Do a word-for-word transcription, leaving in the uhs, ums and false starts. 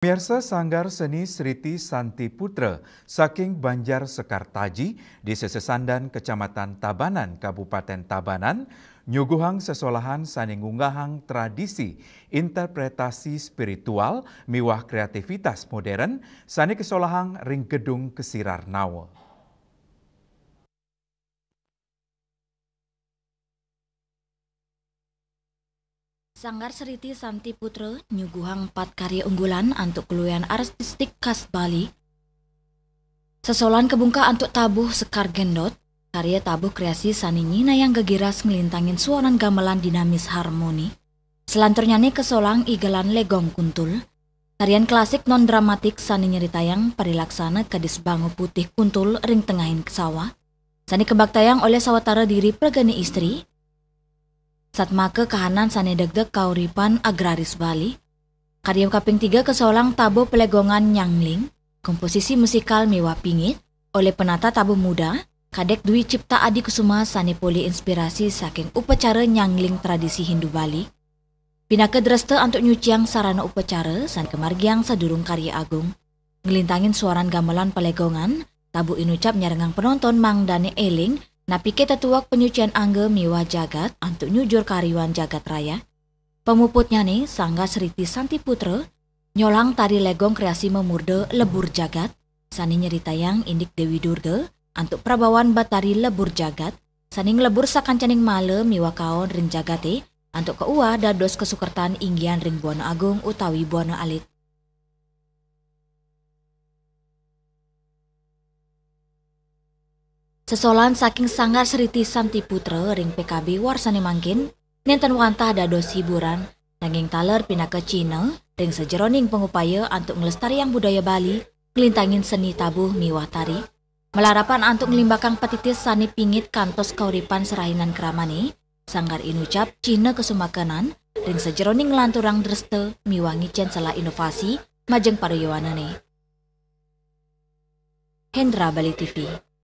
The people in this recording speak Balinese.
Pemirsa, Sanggar Seni Sriti Santi Putra saking Banjar Sekar Taji, Desa Sesandan, Kecamatan Tabanan, Kabupaten Tabanan, nyuguhang sesolahan sane ngunggahang tradisi, interpretasi spiritual miwah kreativitas modern sane kesolahang ring Gedung Kesirarnawa. Sanggar Sriti Santi Putra nyuguhang empat karya unggulan antuk keluehan artistik khas Bali. Sesolahan kabungkah antuk tabuh Sekar Gendot, karya tabuh kreasi sane nyinayang gegiras nglintangin suaran gamelan dinamis harmoni. Selanturnyane kesolahang igelan Legong Kuntul, tarian klasik non dramatik sane nyeritayang parilaksana kedis bangu putih kuntul ring tengahing sawah, sane kabaktayang olih sawatara diri pregene istri. Satmaka kahanan sane degdeg kauripan agraris Bali. Karya kaping tiga kesolahang tabuh pelegongan Nyangling, komposisi musikal miwah pingit, olih penata tabuh muda, Kadek Dwi Cipta Adi Kusuma sane polih inspirasi saking upacara nyangling tradisi Hindu Bali. Pinaka dresta antuk nyuciang sarana upacara sane kamargiang sadurung karya agung. Nglintangin suaran gamelan pelegongan, tabuh inucap nyarengang penonton mangdane eling, napike tetuek penyucian angga miwah jagat antuk nyujur kariuan jagat raya. Pamuputnyane, Sanggar Sriti Santi Putra nyolahang tari legong kreasi mamurda Lebur Jagat, sane nyeritayang indik Dewi Durga, antuk prabawan Batari Lebur Jagat, sane nglebur sakancaning mala miwah kaon ring jagate, antuk kauwah dados kasukertan inggihan ring buana agung utawi buana alit. Sesolahan saking Sanggar Sriti Santi Putra ring P K B warsane mangkin nenten wantah dados hiburan, nanging taler pinaka cihna ring sajeroning pangupaya antuk nglestariang budaya Bali, nglintangin seni tabuh miwah tari. Malarapan antuk nglimbakang patitis sane pingit kantos kauripan serahinan kramane, Sanggar inucap cihna kasumakenan ring sajeroning nglanturang dresta miwah ngicen selah inovasi majeng para yowanane. Hendra, Bali T V.